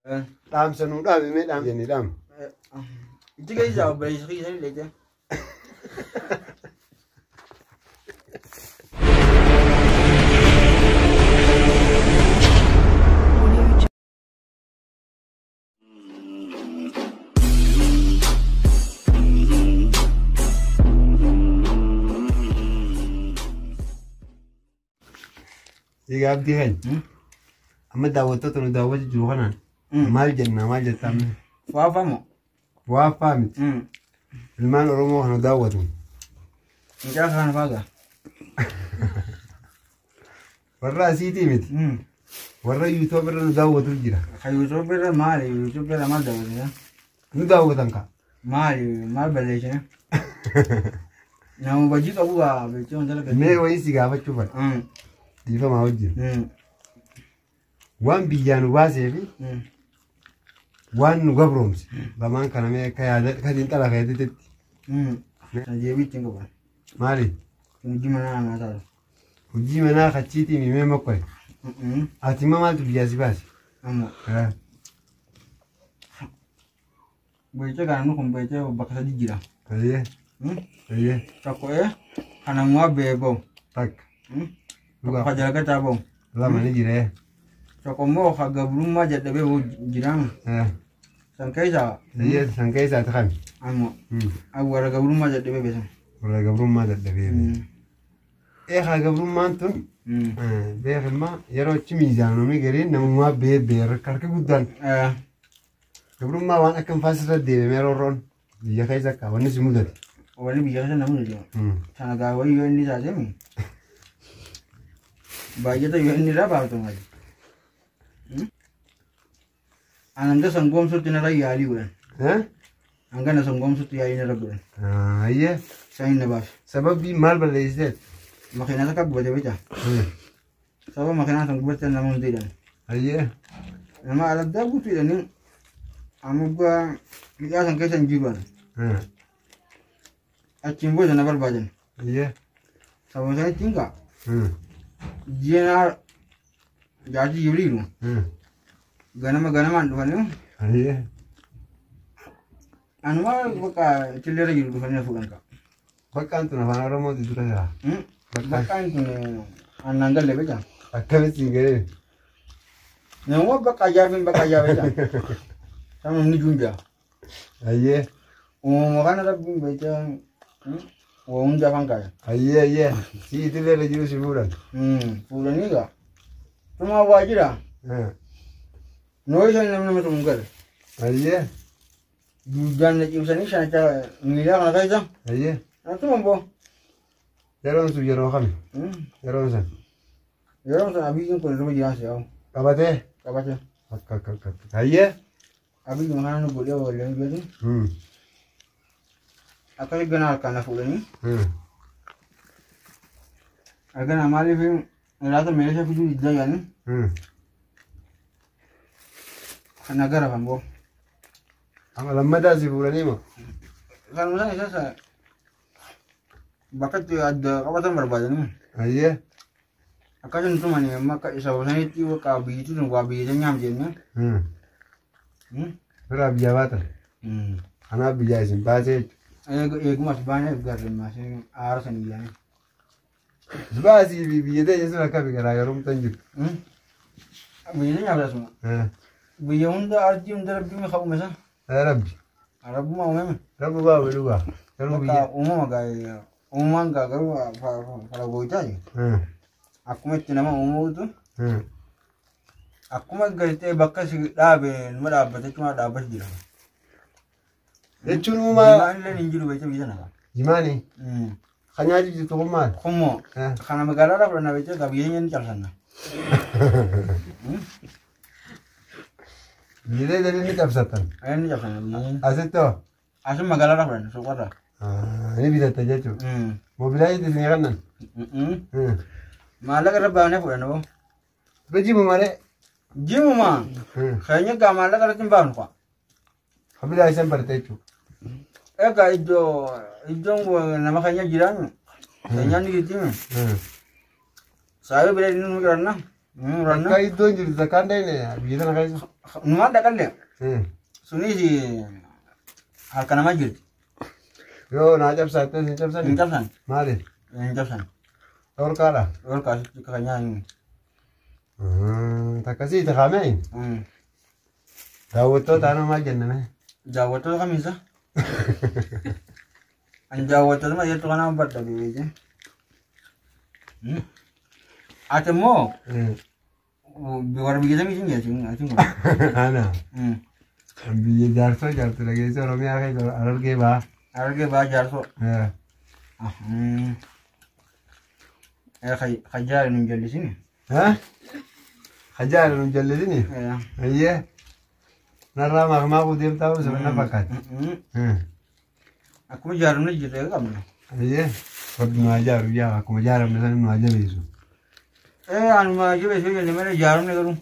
Dhaamsa nuu dhaame mee dhaam jennee dhaam. Itti keessa obboleessa kiyya sanii leete. Egaa abdii keenya. Amma daawwattoota nu daawwatu jiru kanaan maal jenna maal jettaa mee? Faafamu. Waaffaa miti. Ilmaan Oromoo kana daawwatu. Mucaa kana faaga. Warra asiitii miti. Warra yuutuub irra nu daawwatu jira. Ka yuutuub irra maali yuutuub irra maal daawwatu? Nu daawwatan ka. Maali maal balleessine? Nama bajii qabu gaa beektee wanta laga. Mee wayii si gaafachuu fadha. Dhiifamaa wajjin. Waan biyyaa nu baasee fi waan nu gabroomse lamaan kana mee akka yaada akka xiinxala keetitti. Deebii ittiin qaban. Maali? Hojii manaa namaa taatu. Hojii manaa kachiitii mimee mokkore. Ati immoo maaltu biyyaa si baase? Amma beektee kana nu kun beektee bakka sadi jira. Ayyee. Ayyee. Tokko kanamumaa bee bahu. Takka. Tokko ka jalagataa bahu. Lama ni jira. Tokko immoo ka gabrummaa jadhabee bahu jira. San keessaa. Ayyee san keessaa ati kami? Amma warra gabrummaa jadhabee beesan. Warra gabrummaa dadhabee. Eegaa gabrummaan tun beekummaa yeroo achi miizaanonni gariin namummaa bee beer harka guddaan gabrummaa waan akka hin irra deebime yeroo roon biyya keessa akka wanni si mudate. Wanni biyya keessa na mudate. Sana gaawwan yoo inni taatee baay'ata yoo inni irraa baaftu maali. An hanga sangoomsutti narra yaalii godhan. Hanga na sangoomsutti yaalii narra godhan. Ayyee. Isaan na baase. Sababii maal balleessiteet? Makiinaa takka gubate beektaa? Sababa makiinaa san gubatte nama hundi hidhan. Ayyee. Nama aladdaa guutuu hidhanii amma bu'aa hidhaa san keessa hin jiru. Achiin booda na barbaadan. Ayyee. Sababa sanatti kaa jiinaa jaartii Jibriilu ganama ganamaan dhufanii Ayyee. anuma bakka tilleerra jiru dhufanii na fuudhan kaa. Bakkaan tun afaan Oromooti dura jira. Bakkaan kun aannan galle beektaa? Akkamitti hin galee? Nama bakka ajaa'ibin bakka ajaa'ibaa beektaa? Sama inni junjaa. Ayyee. Uumama kana rabbiin beektaa waa hunda afaan kaaya. Ayyee ayyee. Si itileerra jiru si fuudhan. Fuudhanii gaa. Tuma waa jira. Noo isaan namni nama tumu gale. Ayyee. Duudaan na cimsanii shanacha miilaa kana keessa. Ayyee. Natuma boo. Yeroon sun yeroo kami? Yeroon sun. Yeroon sun abiyyiin kun irra jiraas yaa'u. Qabatee? Qabatee. Akka akka akka. Ayyee. Abiyyi kana nu godhee wallee jedhu. Akkasi gana harkaan na fuudhanii. Argana maaliif laata meeshaa fiduu diddaa yaani. Kana gara kan boo. Amma lammataa si fuudhanii moo? Kanuma sana isa bakka itti adda qabatan barbaadanii. Ayyee. Akkasuma tumani amma akka isa sanitti bakka biyyattii sun waa biyya nyaam jennee. Biraa biyyaa baatan. Kanaaf biyyaa isin baasee jechuudha. Eeguma as baanee garreemmaa aara sanii yaani. Baasii fi biyya ta'e sun akka garaagarummaa hin jiru. Biyya nyaam asuma. Biyya hunda ardii hunda rabbiin haa uume sana. Rabbi. Rabbuma uumame. Rabbi baa dhugaa. Garuu biyya. Uumama gaa uumamaan gaa garuu fara gootaati. Akkuma itti nama uumuutu. Akkuma galtee bakka si dhaabe nama dhaabbate jechuun dhaabbate jira. Jechuun uumaa. Jimaan illee hin jiru beektaa biyya sana. Jimaani. Kan nyaatu jirtu kun maali? Kummoo. Kana magaalaa irraa fudhannaa beektaa gaa biyya keenya ni cabsanna. Biyya dalii ni cabsatan. Ni cabsanna biyya. Asitti hoo? Asin magaalaa irraa fudhanna suuqarraa. Ni bitatta jechuudha. Moobilaayii isin kannan. Maallaqa irra baafnee fudhanna boo. Jimu malee. Jimuma. Keenya gaa maallaqa irratti hin baafnu kwa. Kabilaa isan barte jechuudha. Egaa iddoo iddoon nama keenya jiraannu. Keenyaan ni jirti. Saayoo bira inni nu jiranna. Ranna. Akka iddoon jirtu takkaan dhayne biyya tana keessa. Numaan dhaqallee sunis harka namaa jirti. Yoo naa cabsaattee sin cabsani. Hin cabsan. Maali? Hin cabsan. Dhorkaadha. Dhorkaa asitti kan nyaannu. Takkasii itti kaamee daawwattoota anoo maal jenname? Daawwattoota kamiisa? Ani daawwattoota jettu kanaan badda beekee. Ati immoo warra biyya samii sin jechuun ati kun. Ana biyya jaarsoo jaartu dhageessee Oromiyaa keessa Harargee ba'a. Harargee ba'a jaarsoo. Kajaari nun jallisini. Kajaari nun jallisini? Ayyee. Narraa maqmaaquu deemtaa osoo na fakkaate. Akkuma ijaaramne jirree qabna. Ayyee. Rabbi nu haa ijaaru yaa akkuma ijaaramne sana nu haa jabeessu. Anuma jabeessu jenne malee ijaaramne garuu.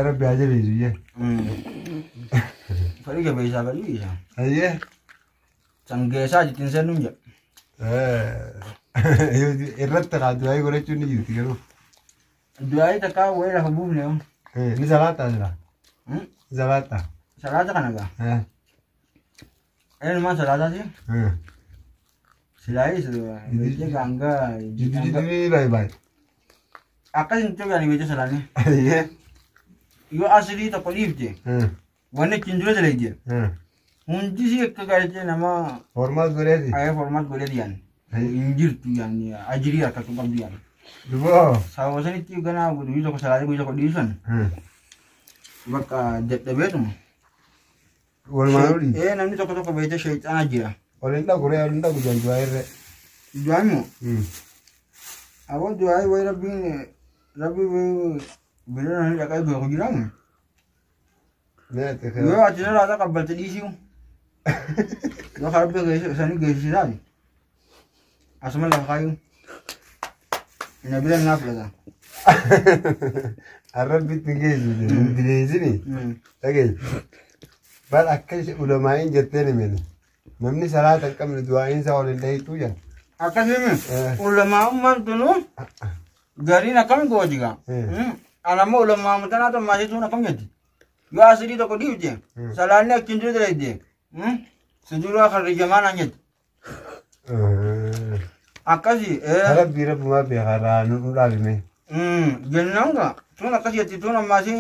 Rabbi haa jabeessu jee. Fedhii jabeessaa fedhii isaa. Ayyee. Sangeessaa jettiin seenuun jedha. Irratti kaa du'aayii godhachuun ni jirti garuu. Du'aayii takkaa wayii lafa buufne. Ni salaataa jira. Ni salaataa. Salaata kana gaa. Eenyumaan salaataati? Silaayis beekee gaanga. Jiddu jiddu baay'ee baay'ee. Akkas hin ta'u yaani beekee salaanee. Yoo asirii tokko dhiifte wanni ittiin dura dalagde hundi si akka gaariitti nama. Formaat godheeti. Ayee formaat godheeti yaani. Hin jirtu yaani ajirii harkachuu qabdu yaani. Duboo. Sababa sanitti ganaa guyyaa tokko salaatee guyyaa tokko dhiisan. Bakka dadhabeetuma. Walumaa olii. Namni tokko tokko beekte sheexana jira. Ol hin dhagu ree ol hin dhagu jaan du'aa irree. Du'aa immoo. Aboo du'aa wayi rabbiin rabbi bira namni dhaqee beeku jiraamu. Yoo ati irraa qabbalte dhiisiu. Yoo rabbi isaanii geessisaati. Asuma lafa kaayu. Na bira naa fudhata. Arrabbitti hin geessu hin dileessini. Dhageessu. Bal akka ulamaa'iin jetteen himeni. Namni salaata hin qabne du'aa'iin isaa ol hin dhahituu jedha. Akkasii ulamaa'ummaan tunu gariin akkam gooti gaa. Ana ammoo ulamaa'ummaa tanaa tommaasii tun akkam jetti. Yoo asirii tokko dhiifte salaanni akkin dura dalagde si dura kan rijamaa naan jetti. Akkasii. Rabbii rabbumaa beekaa nu dhaabime. Jennaan gaa tun akkas jetti tun ammaasii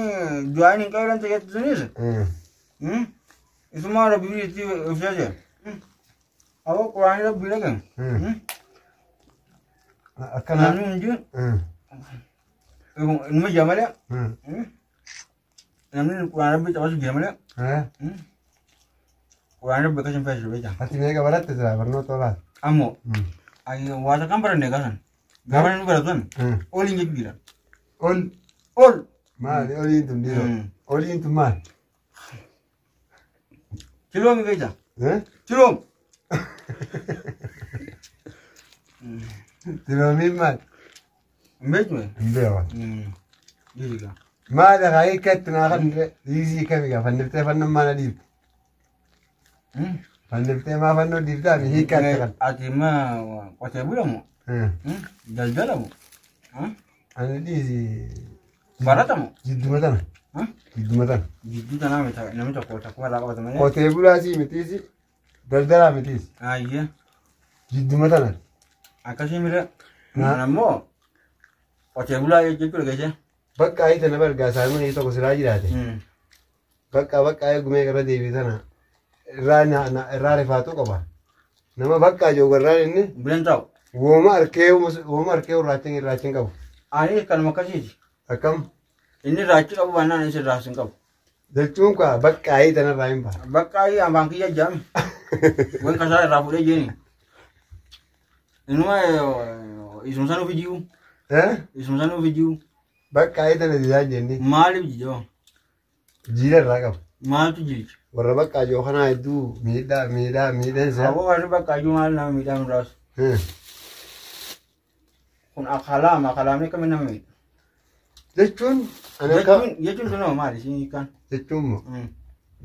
du'aa'iin hin qabeelan jetti sunis. Isuma rabbii itti ibsate. Awwa quraanii rabbii dhaqan. Akkana. Namni hundi inuma jira malee. Namni quraana rabbii taphasu jira malee. Quraana rabbii akkas hin fayyadu beektaa. Ati meeqa baratte jira barnoota olaanaa? Ammoo waa takkaan baranne gaasan. Gaafa namni baratu oliin jechu jira. Ol. Ol. Maali oliin tun dhiiroo? Oliin tun maali? Kiloomi beektaa? Kiloom. Tiloomiin maali? Hin beektu? Hin beeku. Dhiisi Maali haa hiikkatti naa kan dhiisii kami gaa fanniftee fannoon maal dhiifte? Fanniftee maa fannoo dhiiftaa mi hiikkatti kan? Ati ma qotee bulamu? Daldalamu? Ani dhiisi. Baratamu? Jidduma tana. Jidduma tana. Jidduu tanaa miti namni tokko takkuma irraa qabata malee. Qotee bulaasii mitiisi daldalaa mitiisi. Ayyee. Jidduma tana. Akkasii mire. Kan ammoo qotee bulaa jechuudha geesse. Bakka ayi tana bargaa saamii tokko silaa jiraate. Bakka bakka ayi gumee irra deebii tana irraa rifaatu qaba. Nama bakka ajoogarraan inni. Bileen taa'u. Wooma arkee irraacha hin qabu. Ani kanuma akkasiiti. Akkam. Inni irraachi qabu baannaan inni irraas hin qabu. Jechuun kaa bakka ayi tanarraa hin ba'a. Bakka ayi ambaan kiyya jaami. Waan kasaa irraa fuudhee jeeni. Inuma isuma sanuu fijiu. Isuma sanuu fijiu. Bakka ayi tana didaa jenni. Maaliif jijoo? Jiila irraa qaba. Maaltu jiricha? Warra bakka ajoo kanaa hedduu miidhaa miidhaa miidhansa. Aboo warri bakka ajoo maal nama miidhaa nurraas? Kun akalaama akalaamni akkamiin nama miidha? Jechuun ani akka. Jechuun sunoo maali siin hiikaan? Jechuun moo?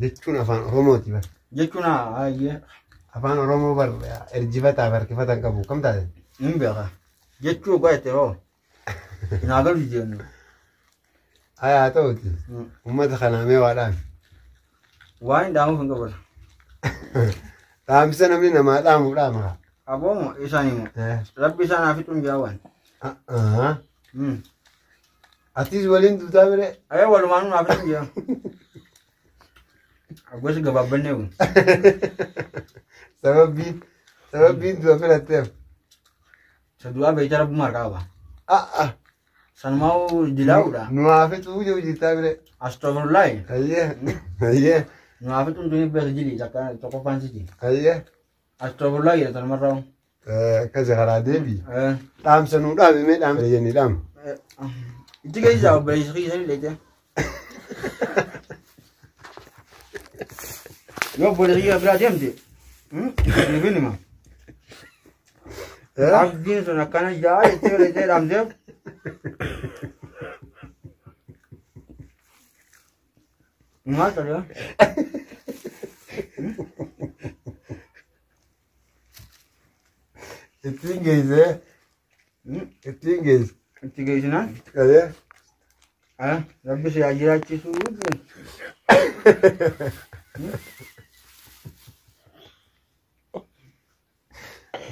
Jechuun afaan Oromooti bar. Jechuun ayyee. Afaan Oromoo bar erjifataaf harkifatan qabu kam taate? Hin beeka. Jechuu ogaa jettee hoo? Naa galu jennu. Haa ta'uti. Uummata kanaa mee waa dhaami. Waan hin dhaamuuf hin qabu. Dhaamsa namni namaa dhaamu dhaama. Aboomo isaan himu. Rabbi isaan haa fixuun jaawwan. Atis waliin duutaa bire. Ayee walumaanuu naa fixuun jaa. Gosi gabaabbannee kun. Sababbiin du'a filatteef. Isa du'aa beeyta rabbuma harkaa qaba. Sanumaa dilaa'uudha. Nu haa fixuu jiru jirtaa bire. Astoofurullaahi. Ayyee. Ayyee. Nu haa fixuun tuni beekta jili tokkoffaan siti. Ayyee. Astoofurullaahi jedha sanumarraa. Akkasi karaa deebi. Dhaamsa nuu dhaame mee dhaamsa jennee dhaama. Itti geessisaa obboleessa kiisanii leete. Yoo obboleessa kiyya biraa deemte. Siifin hima. Abdiin sun akkana jaa jettee leetee dhaamteef. Maal ta'e? Ittiin geessee. Ittiin geesse. Itti geessinaan. Ayyee. Rabbi si haa jiraachisu.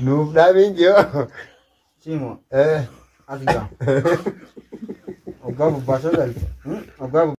Nuuf dhaamiin jiru. Siimo. As gaa. Hoggaa bobbaasoo galte. Hoggaa.